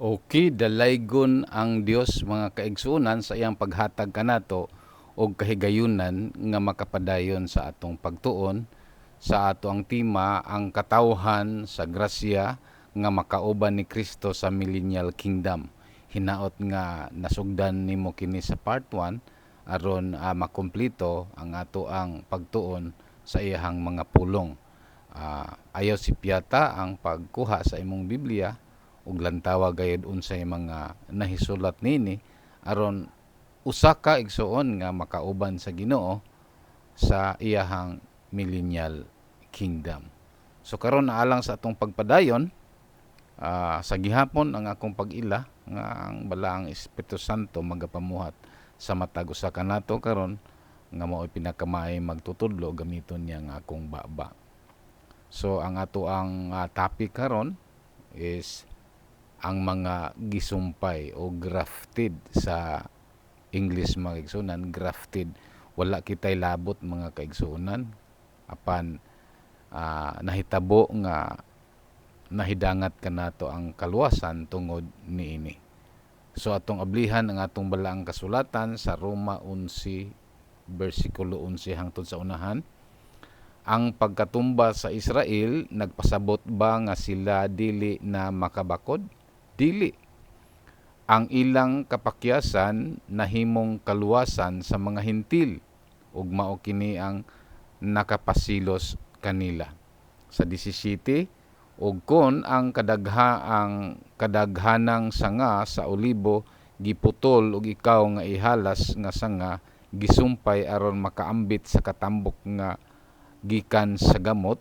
Okay, dalaygon ang Dios, mga kaigsuonan, sa iyang paghatag kanato og kahigayunan nga makapadayon sa atong pagtuon sa ato ang tema, ang katawhan sa grasya nga makauban ni Kristo sa millennial kingdom. Hinaot nga nasugdan nimo kini sa part 1 aron makumpleto ang ato ang pagtuon sa iyahang mga pulong. Ayaw sipyata ang pagkuha sa imong Biblia ug lantawa gayud unsay mga nahisulat nini aron usa ka igsuon nga makauban sa Ginoo sa iyahang millennial kingdom. So karon, alang sa atong pagpadayon, sa gihapon ang akong pag-ila nga ang Balaang Espiritu Santo magapamuhat sa matag usa kanato karon nga mao'y pinakamaay magtutudlo, gamiton niya nga akong baba. So ang ato ang topic karon is ang mga gisumpay o grafted sa English, mga kaigsuonan, grafted. Wala kitay labot, mga kaigsuonan, apan nahitabo nga nahidangat kanato ang kaluwasan tungod niini. So atong ablihan ang atong balaang kasulatan sa Roma 11 bersikulo 11 hangtod sa unahan. Ang pagkatumba sa Israel nagpasabot ba nga sila dili na makabakod? Dili. Ang ilang kapakyasan nahimong kaluwasan sa mga Hentil ug mao kini ang nakapasilos kanila. Sa 17, ug kon ang kadaghanang sanga sa olibo giputol ug ikaw nga ihalas nga sanga gisumpay aron makaambit sa katambok nga gikan sa gamot,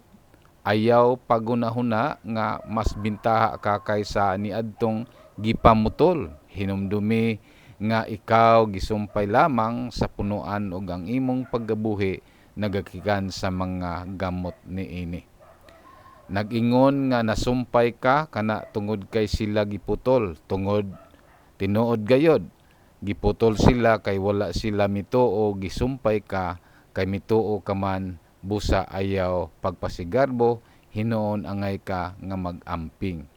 ayaw paghunahuna nga mas bintaha ka kaysa niadtong gipamutol. Hinumdumi nga ikaw gisumpay lamang sa punuan ug ang imong pagkabuhi nagagikan sa mga gamot niini. Nag-ingon nga nasumpay ka kana tungod kay sila giputol. Tungod tinuod gayod, giputol sila kay wala sila mituo, gisumpay ka kay mituo ka man. Busa ayaw pagpasigarbo, hinuon angay ka nga mag-amping.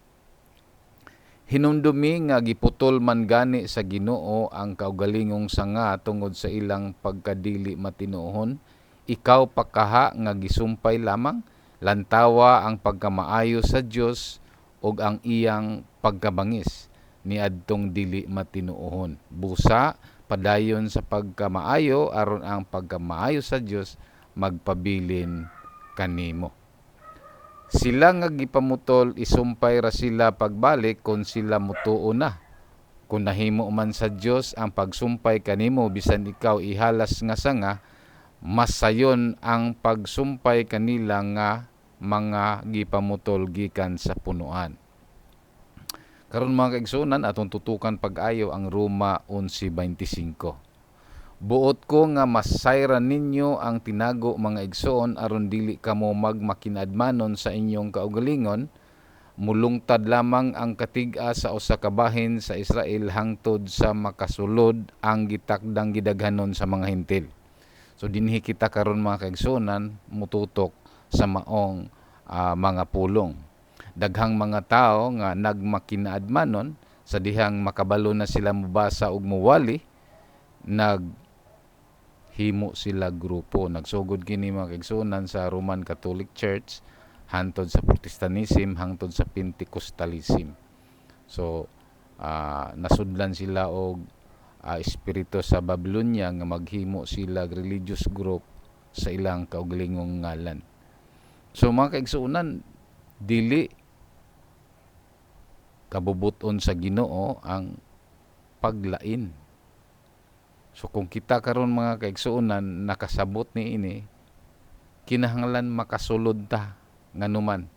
Hinumdumi nga giputol man gani sa Ginoo ang kaugalingong sanga tungod sa ilang pagkadili matinuohon. Ikaw pa kaha nga gisumpay lamang? Lantawa ang pagkamaayo sa Dios ug ang iyang pagkabangis niadtong dili matinuohon. Busa padayon sa pagkamaayo aron ang pagkamaayo sa Dios magpabilin kanimo. Sila nga gipamutol, isumpay ra sila pagbalik kon sila mutuo na. Kung nahimo man sa Dios ang pagsumpay kanimo bisan ikaw ihalas nga sanga, mas sayon ang pagsumpay kanila nga mga gipamutol gikan sa punuan. Karon, mga kaigsuonan, atong tutukan pag-ayo ang Roma 11:25. Buot ko nga masayran ninyo ang tinago, mga igsoon, aron dili kamo magmakinadmanon sa inyong kaugalingon. Mulungtad lamang ang katig-a sa usa ka bahin sa Israel hangtod sa makasulod ang gitakdang gidaghanon sa mga Hentil. So dinhi kita karon, mga kaigsuonan, mututok sa maong mga pulong. Daghang mga tawo nga nagmakinaadmanon sa dihang makabalo na sila mobasa ug muwali, nag himo sila grupo. Nagsugod kini, mga kaigsuonan, sa Roman Catholic Church hantod sa Protestantism hangtod sa Pentecostalism. So nasudlan sila og espiritu sa Babylonia nga maghimo sila religious group sa ilang kaugalingong ngalan. So mga kaigsuonan, dili kabubuton sa Ginoo ang paglain. So kung kita karon, mga kaigsuonan, nakasabot niini, kinahanglan makasulod ta nganuman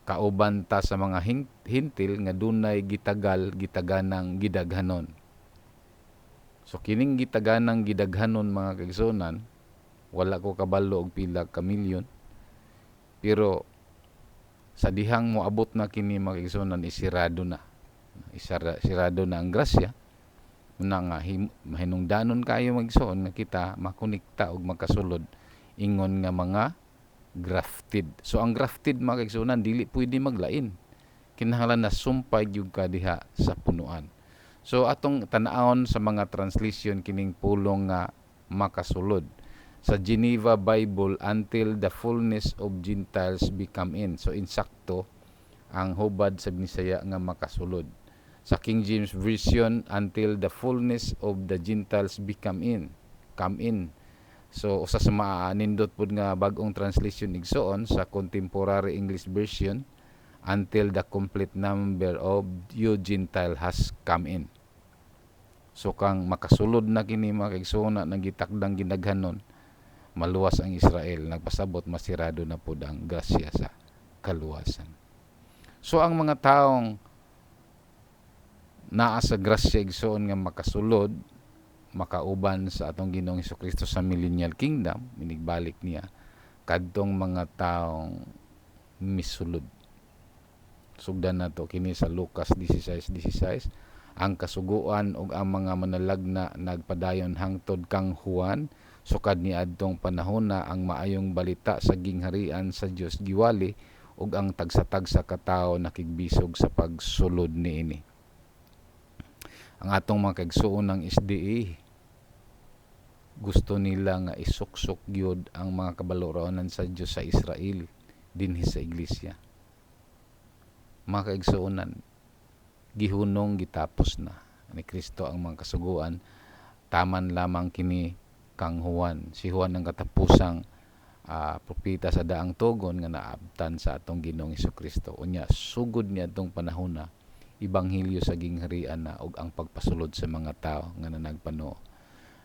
kauban ta sa mga Hentil nga dunay gitagal gitaganang gidaghanon. So kining gitaganang gidaghanon, mga kaigsuonan, wala ko kabalo og pila ka milyon, pero sa dihang moabot na kini, mga kaigsuonan, isirado na. Isirado na ang grasya na nga mahinungdanon kaayo magsuon nga kita makonekta og makasulod ingon nga mga grafted. So ang grafted, mga kaigsuonan, dili pwede maglain. Kinahanglan na sumpay gyud ka diha sa punuan. So atong tan-awon sa mga translation kining pulong nga makasulod. Sa Geneva Bible, "until the fullness of Gentiles be come in." So insakto ang hubad sa Binisaya nga makasulod. Sa King James Version, "until the fullness of the Gentiles be come in." Come in. So usa sa maanindot pud nga bag-ong translation, igsoon, sa Contemporary English Version, "until the complete number of you Gentile has come in." So kang makasulod na kini, mga kaigsoon, na gitakdang gidaghanon, maluwas ang Israel, nagpasabot masirado na pud ang grasya sa kaluwasan. So ang mga taong naa sa grasya, igsoon, nga makasulod, makauban sa atong Ginoong Kristo sa millennial kingdom, minigbalik niya, kadtong mga taong misulod. Sugdan nato kini sa Lucas 16:16: "Ang kasuguan ug ang mga manalagna nagpadayon hangtod kang Juan. Sukad niadtong panahona ang maayong balita sa gingharian sa Dios giwali ug ang tagsa-tagsa ka tawo nakigbisog sa pagsulod niini." Ang atong mga kaigsuon ng SDA, gusto nila nga isuksok gyud ang mga kabaluraonan sa Dios sa Israel dinhi sa iglesia. Mga kaigsuonan, gihunong, gitapos na ni Kristo ang mga kasuguan. Taman lamang kini kang Juan. Si Juan ang katapusang propeta sa daang tugon nga naabtan sa atong Ginoong Kristo. Unya sugod niya atong panahon na ebanghelyo sa gingharian na ug ang pagpasulod sa mga tao nga nanagpanuo.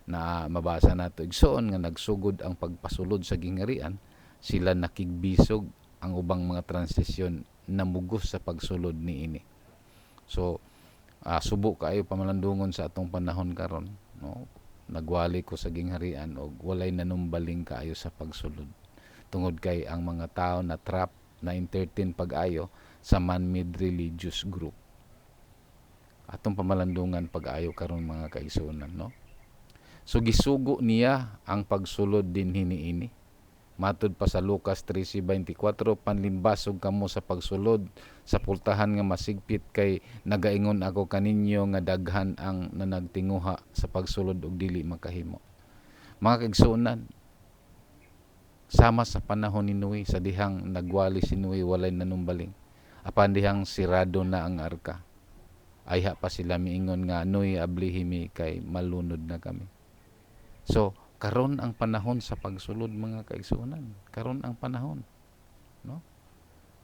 Na mabasa nato, igsoon, nga nagsugod ang pagpasulod sa gingharian, sila nakigbisog. Ang ubang mga translation, namugos sa pagsulod niini. So subo kaayo pamalandungon sa atong panahon karon, no? Nagwali ko sa gingharian og walay nanumbaling kaayo sa pagsulod tungod kay ang mga tao na trap na entertain pag-ayo sa man-made religious group. Atong pamalandungan pag-ayo karon, mga kaigsuonan, no? So gisugo niya ang pagsulod dinhi niini. Matud pa sa Lucas 13:24, "Panlimbasog kamo sa pagsulod sa pultahan nga masigpit, kay nagaingon ako kaninyo nga daghan ang nanagtinguha sa pagsulod ug dili makahimo." Mga kaigsuonan, sama sa panahon ni Noe, sa dihang nagwali si Noe, walay nanumbaling. Apan dihang sirado na ang arka, ayha pa sila miingon nga, "Noe, ablihi mi kay malunod na kami." So karon ang panahon sa pagsulod, mga kaigsuonan. Karon ang panahon, no?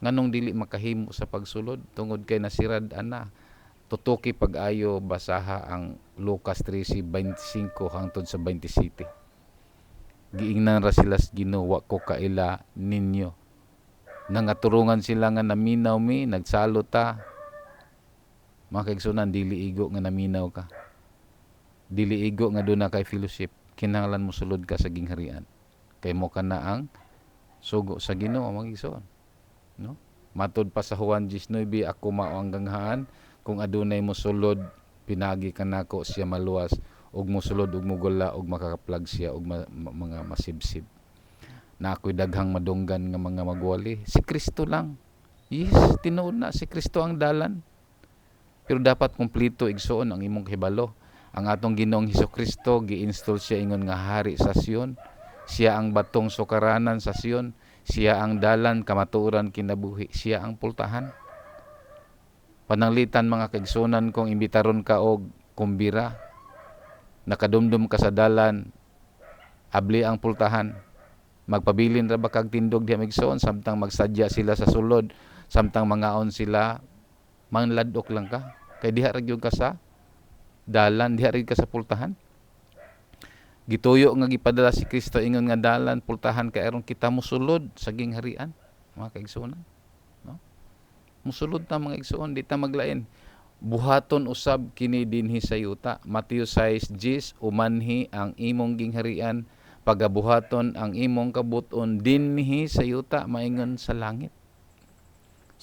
Nganong dili makahimo sa pagsulod? Tungod kay nasirad ana. Tutuki pag-ayo, basaha ang Lucas 13:25 hangtod sa 27. Giingnan ra sila sa Ginoo, "Wa ko kaila ninyo." Nangaturungan sila nga naminaw mi, nagsalo ta. Mga kaigsuonan, dili igo nga naminaw ka. Dili igo nga duna kay fellowship. Kinahanglan mo sulod ka sa gingharian. Kay mo ka na ang sugo sa Ginoo, mga igsoon. No? Matud pa sa Juan 19, "Ako mao ang ganghaan, kung adunay mosulod pinagi kanako siya maluwas ug mosulod ug mogula ug makakaplag siya ug mga masibsib." Na ako'y daghang madunggan nga mga magwali. Si Kristo lang. Yes, tinuod na si Kristo ang dalan. Pero dapat kumpleto, igsoon, ang imong kahibalo. Ang atong Ginoong Hesus Kristo, gi-install siya ingon nga hari sa Sion. Siya ang batong sukaranan sa Sion. Siya ang dalan, kamatuoran, kinabuhi. Siya ang pultahan. Pananglitan, mga kaigsuonan, kung imbitaron ka og kumbira, nakadumdum ka sa dalan, abli ang pultahan. Magpabilin ra ba kag tindog diha, igsoon, samtang magsadya sila sa sulod, samtang mangaon sila, manladok lang ka? Kay diha ra gyud ka sa dalan, diha ra gyud ka sa pultahan. Gituyo nga gipadala si Kristo ingon nga dalan, pultahan, kay aron kita mosulod sa gingharian, mga kaigsuonan, no? Musulod ta, mga igsoon, di ta maglain. Buhaton usab kini dinhi sa yuta. Mateo 6:10, "Umanhi ang imong gingharian, pagabuhaton ang imong kabuton dinhi sa yuta maingon sa langit."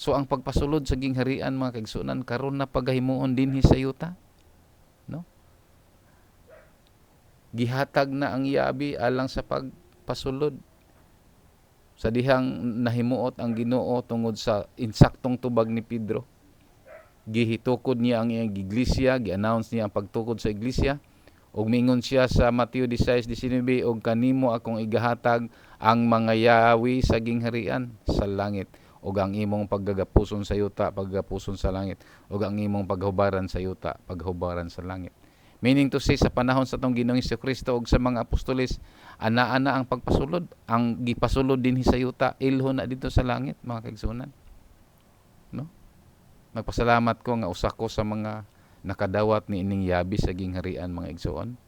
So ang pagpasulod sa gingharian, mga kaigsuonan, karon na pagahimuon dinhi sa yuta, no? Gihatag na ang yabi alang sa pagpasulod. Sa dihang nahimuot ang Ginoo tungod sa insaktong tubag ni Pedro. Gihitukod niya ang iyang iglesia, gi-announce niya ang pagtukod sa iglesia. Ug miingon siya sa Mateo 16:19, "Og kanimo akong igahatag ang mga yawi sa gingharian sa langit, ug ang imong paggagapuson sa yuta, paggagapuson sa langit, ug ang imong paghubaran sa yuta, paghubaran sa langit." Meaning to say, sa panahon sa atong Ginoong Kristo ug sa mga apostoles, ana-ana ang pagpasulod, ang gipasulod dinhi sa yuta, ilho na dito sa langit, mga kaigsuonan. No? Nagpasalamat ko nga usa ko sa mga nakadawat ni ining yabi sa gingharian, mga igsoon.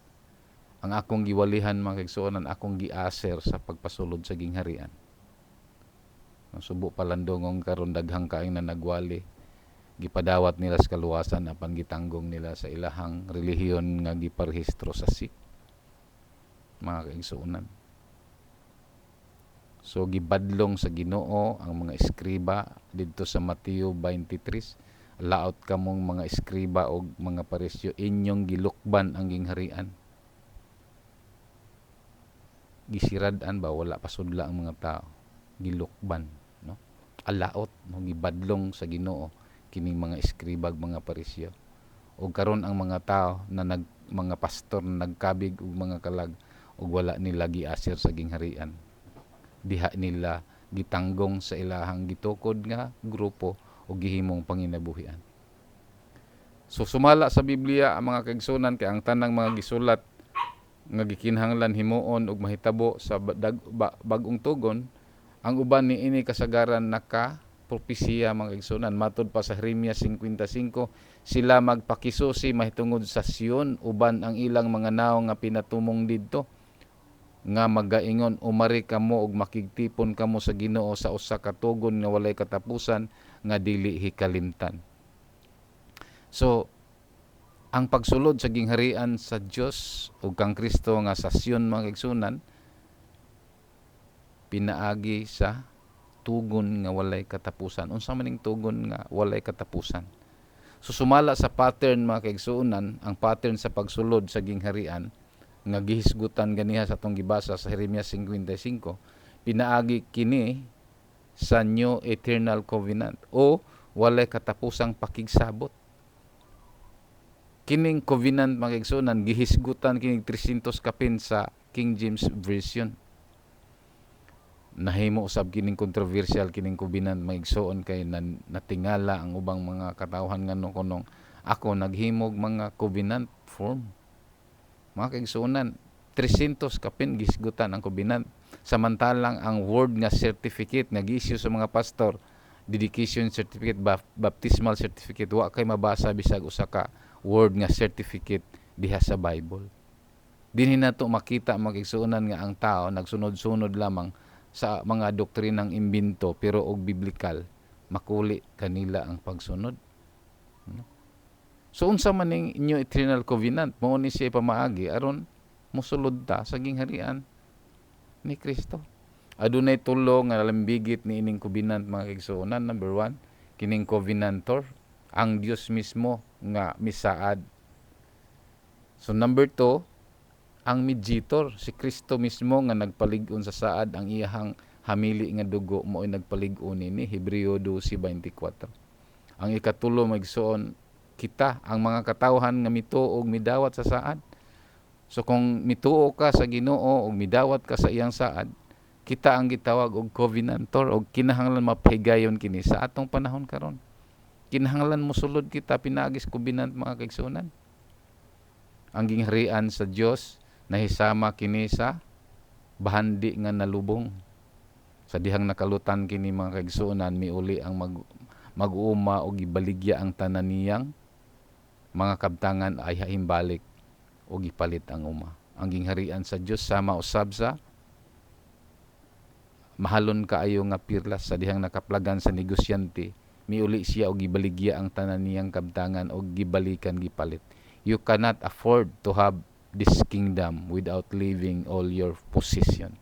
Ang akong giwalihan, mga kaigsuonan, akong giaser sa pagpasulod sa gingharian. Subo palandongong karon daghang kaayong na nagwali. Gipadawat nila sa kaluwasan apan gitanggong nila sa ilahang relihiyon nga giparehistro sa SEC. Mga kaigsuonan. So gibadlong sa Ginoo ang mga eskriba didto sa Mateo 23. "Laot kamong mga eskriba og mga Pariseo, inyong gilukban ang gingharian." Gisirad-an ba, wala pasudla ang mga tao. Gilukban, no? Alaot, no? Gibadlong sa Ginoo kining mga eskriba ug mga Pariseo. Og karon ang mga tao na mga pastor na nagkabig og mga kalag ug wala nila giasir sa gingharian. Diha nila gitanggong sa ilahang gitukod nga grupo o gihimong panginabuhian. So sumala sa Biblia ang mga kaigsunan kay ang tanang mga gisulat nga gikinahanglan himuon og mahitabo sa bag-ong tugon, ang uban niini kasagaran naka propesiya, mga kaigsunan. Matod pa sa Jeremias 55, sila magpakisusi mahitungod sa Sion uban ang ilang mga nawong nga pinatumong didto nga magaingon, "Umari kamo ug makigtipon kamo sa Ginoo sa usa ka tugon nga walay katapusan nga dili hikalimtan." So ang pagsulod sa gingharian sa Dios ug kang Kristo nga sa Sion, mga kaigsunan, pinaagi sa tugon nga walay katapusan. Unsa man ning tugon nga walay katapusan? So sumala sa pattern, mga kaigsuonan, ang pattern sa pagsulod sa gingharian nga gihisgutan ganiha sa atong gibasa sa Jeremias 55, pinaagi kini sa New Eternal Covenant o walay katapusang pakigsabot. Kining covenant, mga kaigsuonan, gihisgutan kini 300 kapin sa King James Version. Nahimo usab kining controversial kining covenant, mga igsoon, kay natingala ang ubang mga katawhan ngano kunong ako naghimog mga covenant form. Mga kaigsuonan, 300 kapin gisgutan ang covenant. Samantalang ang word nga certificate nga gi-issue sa mga pastor, dedication certificate, baptismal certificate, wa kay mabasa bisag usa ka word nga certificate diha sa Bible. Dinhi nato makita, mga kaigsuonan, nga ang tao nagsunod-sunod lamang sa mga doktrinang imbento, pero og biblikal makuli kanila ang pagsunod. No? So unsa man ning New Eternal Covenant? Mao ni siya pamaagi aron mosulod ta sa gingharian ni Kristo. Adunay tulo nga nalambigit ni ining covenant, mga kaigsuonan. Number 1, kining covenantor, ang Dios mismo nga misaad. So number 2, ang mediator, si Kristo mismo nga nagpalig-on sa saad, ang iyahang hamili nga dugo mo'y nagpalig-on nini, Hebreo 12:24. Ang ikatulo, magsuon, kita ang mga katawhan nga mituo og midawat sa saad. So kung mituo ka sa Ginoo og midawat ka sa iyang saad, kita ang gitawag og covenantor og kinahanglan mapahigayon kini sa atong panahon karon. Kinahanglan mosulod kita pinaagi sa covenant, mga kaigsuonan. Ang gingharian sa Dios nahisama kini sa bahandi nga nalubong. Sa dihang nakalutan kini, mga kaigsuonan, miuli ang mag-uuma og gibaligya ang tanan niyang mga kabtangan ay haimbalik og gipalit ang uma. Ang gingharian sa Dios sama usab sa mahalon kaayo nga pirlas. Sa dihang nakaplagan sa negosyante, miuli siya og gibaligya ang tanan niyang kabtangan og gibalikan, gipalit. You cannot afford to have this kingdom without leaving all your possession.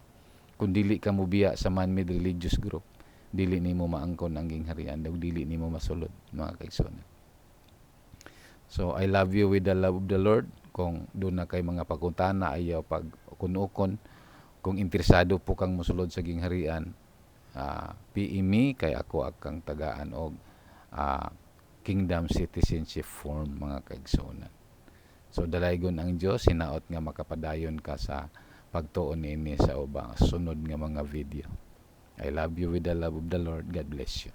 Kung dili ka mobiya sa man-made religious group, dili nimo maangkon ang gingharian ug dili nimo masulod, mga kaigsuonan. So I love you with the love of the Lord. Kung duna kay mga pagutana, ayaw pag kunukon. Kung interesado po kang mosulod sa gingharian, PM me kay ako akang tagaan og Kingdom Citizenship Form, mga kaigsuonan. So dalaygon ang Dios, hinaot nga makapadayon ka sa pagtuon niini sa ubang sunod nga mga video. I love you with the love of the Lord. God bless you.